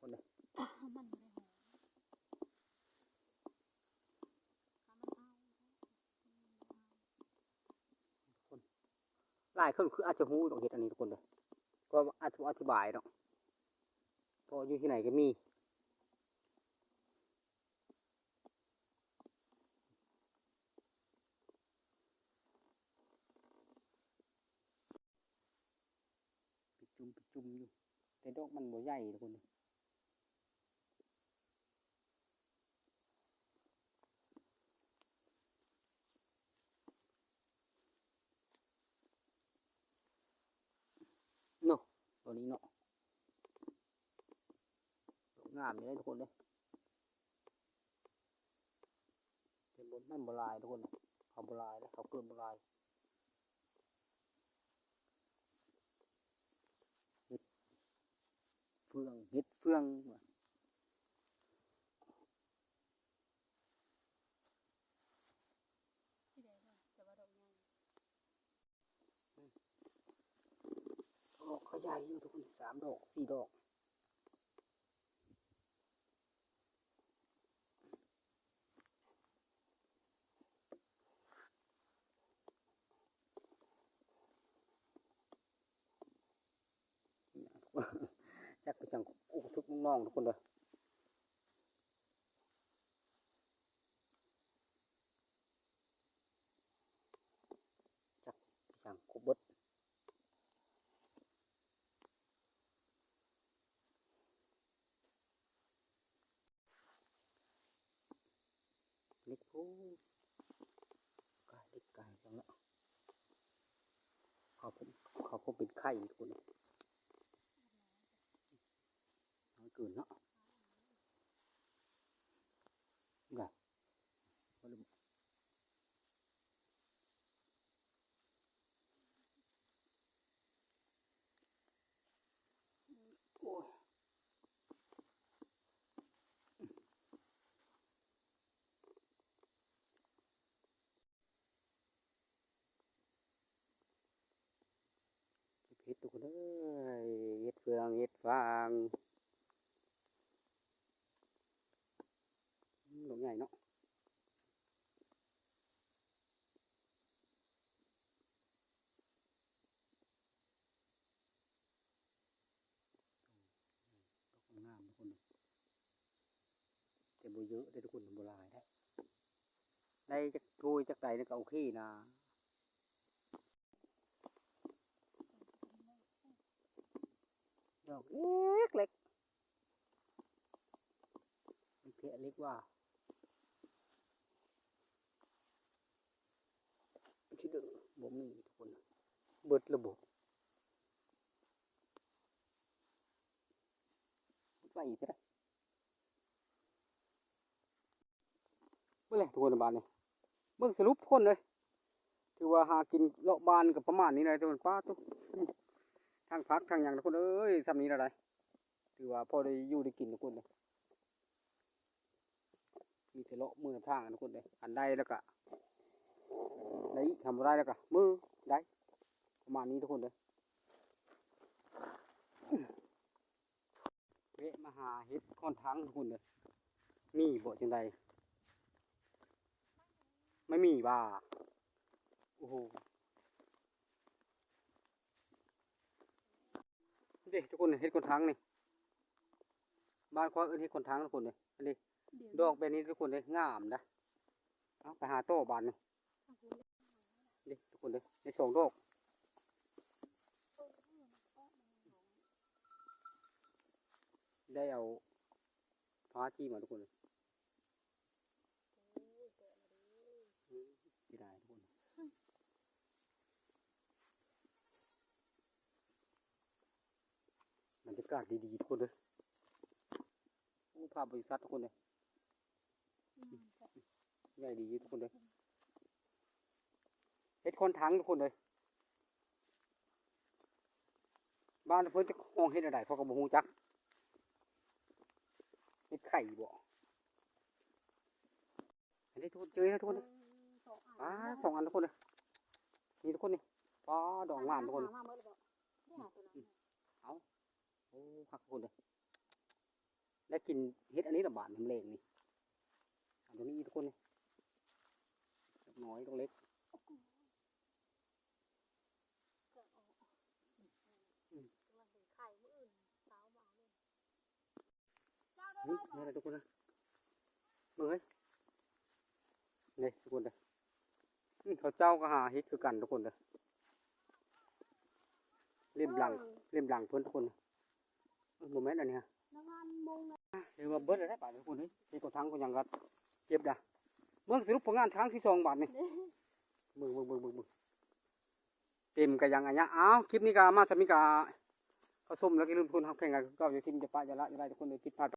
ຄົນເດ້ ມັນບໍ່ໄດ້ຫອມ ຫຼາຍຄົນຄືອາດຈະຮູ້ດອກເຫັດອັນນີ້ທຸກຄົນເດີ ກໍອາດຈະອະທິບາຍເນາະ ເພາະຢູ່ທີ່ໃດກໍມີ. ເປັນຈຸ່ມເປັນຈຸ່ມຢູ່ ແຕ່ດອກມັນບໍ່ໃຫຍ່ທຸກຄົນເນາະ ຕົວນີ້ເນາະ. ງາມເດ້ທຸກຄົນເດ້ ແຕ່ບໍ່ ມັນບໍ່ຫຼາຍທຸກຄົນ ເຂົາບໍ່ຫຼາຍເດ້ ເຂົາເກີດບໍ່ຫຼາຍ. ເຫັດເຟືອງ ເຫັດເຟືອງ ດອກກໍໃຫຍ່ຢູ່ທຸກຄົນ ສາມດອກ ສີ່ດອກ. ຈັກໄປສັ່ງ ໂອ້ ທຸກນ້ອງໆ ທຸກຄົນເດີ. ຈັກໄປສັ່ງຄົບເບິດ ເຫຼັກໂພດ ກາຍເຫຼັກກາຍຫຍັງເນາະ ເຂົາຄົງ ເຂົາຄົງເປັນໄຂ່ທຸກຄົນ ເກີນເນາະ. ໂອ້ຍ ເກັບເຫັດທຸກຄົນເອີຍ ເຫັດເຟືອງ ເຫັດຟາງ ອືມ ດອກໃຫຍ່ເນາະ. ດອກງາມທຸກຄົນ ແຕ່ບໍ່ເຍອະເດ້ທຸກຄົນ ບໍ່ຫຼາຍເດ້ ໄດ້ຈັກຖ້ວຍຈັກໃດນີ້ກໍໂອເຄນະ. ດອກເລັກໆ ເລັກແທ້ເລັກວ່າ ຊິເດີ ບໍ່ມີທຸກຄົນ ເບິດລະບໍ ໄປອີກເດີ. ເບິ່ງແຫຼະທຸກຄົນ ບາດນີ້ເບິ່ງສະຫຼຸບທຸກຄົນເອີຍ ຖືວ່າຫາກິນເລາະບ້ານກໍປະມານນີ້ແຫຼະທຸກຄົນ. ປາດໂທ້ ທັງຜັກທັງຫຍັງທຸກຄົນເອີຍ ຊ່ຳນີ້ລະໄດ ຖືວ່າພໍໄດ້ຢູ່ໄດ້ກິນທຸກຄົນເອີຍ. ມີແຕ່ເລາະມື້ນຳທາງທຸກຄົນເອີຍ ຄັນໄດ້ແລ້ວກະໄດ້ອີກ ຄັນບໍ່ໄດ້ແລ້ວກະມື້ໄດ້ ປະມານນີ້ທຸກຄົນເອີຍ. ແວະມາຫາເຫັດຂ້ອນທັງທຸກຄົນເດີ ມີບໍ່ຈັ່ງໃດ ໄມ່ມີວ່າ ໂອ້ໂຫ ເດ້ທຸກຄົນ ເຫັດຂ້ອນທັງນີ້ ບ້ານຂ້ອຍເອີ້ນເຫັດຂ້ອນທັງທຸກຄົນເດ້ ອັນນີ້ດອກແບບນີ້ທຸກຄົນເດ້ ງາມນະ. ເອົາໄປຫາຕໍ່ບາດນີ້. ເດ້ທຸກຄົນເດ້ ໄດ້ສອງດອກ ໄດ້ເອົາຟ້າຈີ້ມາທຸກຄົນເດ້. ເສຍດາຍທຸກຄົນ ບັນຍາກາດດີໆ ທຸກຄົນເດີ. ໂອ້ ພາບບໍລິສັດທຸກຄົນເດີ ໃຫຍ່ດີຢູ່ທຸກຄົນເດີ. ເຫັດຂ້ອນທັງທຸກຄົນເດີ ບ້ານເພິ່ນຈະຮ້ອງເຫັດແນວໃດ ເຮົາກໍບໍ່ຮູ້ຈັກ ເຫັດໄຂ່ບໍ ອັນນີ້ທຸກຄົນ ເຈີແລ້ວທຸກຄົນເດີ. ປາດ ສອງອັນທຸກຄົນເດີ ນີ້ທຸກຄົນນີ້ ປາດ ດອກງາມທຸກຄົນ. ເອົາ ໂອ້ ຄັກທຸກຄົນເດີ. ໄດ້ກິນເຫັດອັນນີ້ລະບາດຍາມແລງນີ້. ເອົາຕົວນີ້ອີກທຸກຄົນນີ້ ດອກນ້ອຍດອກເລັກ. ອືມ ນີ້ແຫຼະທຸກຄົນນະ ເບິ່ງເຮີ້ຍ ນີ້ທຸກຄົນເດີ. ອືມ ເຂົາເຈົ້າກໍຫາເຫັດຄືກັນທຸກຄົນເດີ ເຫຼັ້ມຫຼັງ ເອີ ເຫຼັ້ມຫຼັງເພິ່ນທຸກຄົນ. ເອີ ບໍ່ແມ່ນອັນນີ້ຮະ ຖືວ່າເບິດແລ້ວໄດ໋ບາດນີ້ທຸກຄົນເອີຍ. ເຮັດກະຖາງກໍຍັງກໍເກັບດາ ເບິ່ງສະຫຼຸບຜົນງານຄັ້ງທີສອງບາດນີ້. ເບິ່ງ ເບິ່ງ ເບິ່ງ ເບິ່ງ ເບິ່ງ ເຕັມກະຍັງອາຍະ. ອ້າວ ຄລິບນີ້ກໍມາສ່ຳນີ້ກໍ ເຂົ້າຊົມແລ້ວກໍຢ່າລືມກົດໄລກົດແຊກໃຫ້ກັບເຮົາ ຢ່າຖິ້ມ ຢ່າປະ ຢ່າລະ ຢ່າໄລທຸກຄົນເດີ ຜິດພາດ